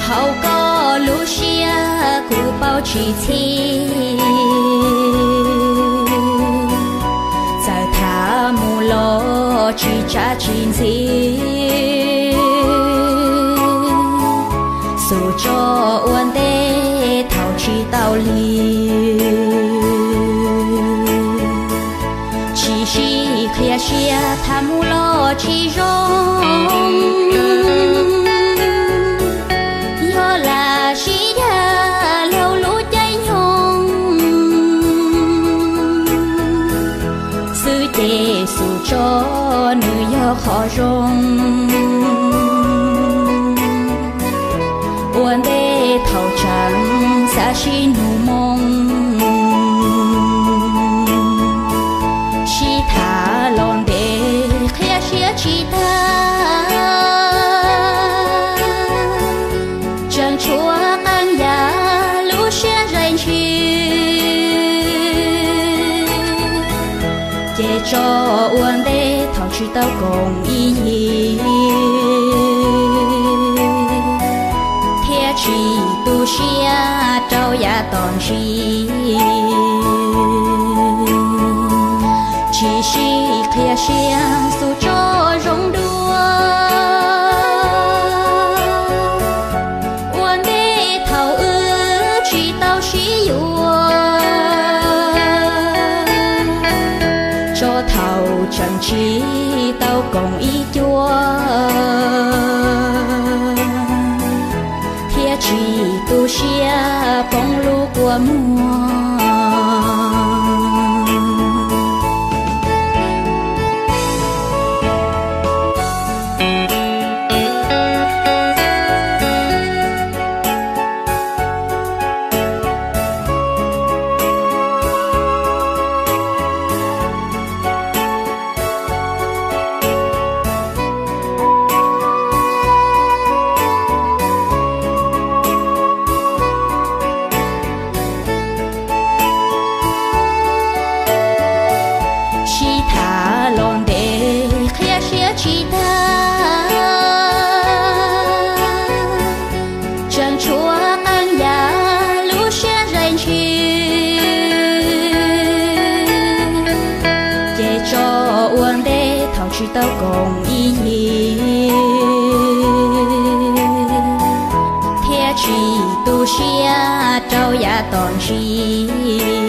Hauv koj lub siab kuv paub tsis txhij, txawm tham mus los tsis tsav tsis ntxhi. Xus tso ua ntej thaum tsis tau lig, tsis sib qhia siab tham mus los tsis zoo. Yog lam sib dag laug lub caij nyoog xwb ces xus tso nws yog qhov zoo. Ua ntej thaum tseem xav sib nug moo, sib tham los ntev qhia siab tsis tag, tseem tshuav qee yam lub siab zeem ntshis. Ces tso ua ntej thaum tsis tau koom ib yig, thiab tsis tu siab rau yav tom ntsis. Tsis sib qhia siab xus tso zoo dua, ua ntej thaum wb tsis tau sib yuav, tso thaum tseem tsis tau koom ib cuab, thiab tsis tu siab poob lub kua muag. Sib tham los ntev qhia siab tsis tag, tseem tshuav qee yam lub siab zeem ntshis. Ces tso ua ntej thaum tsis tau koom ib yig, thiab tsis tu siab rau yav tom ntsis.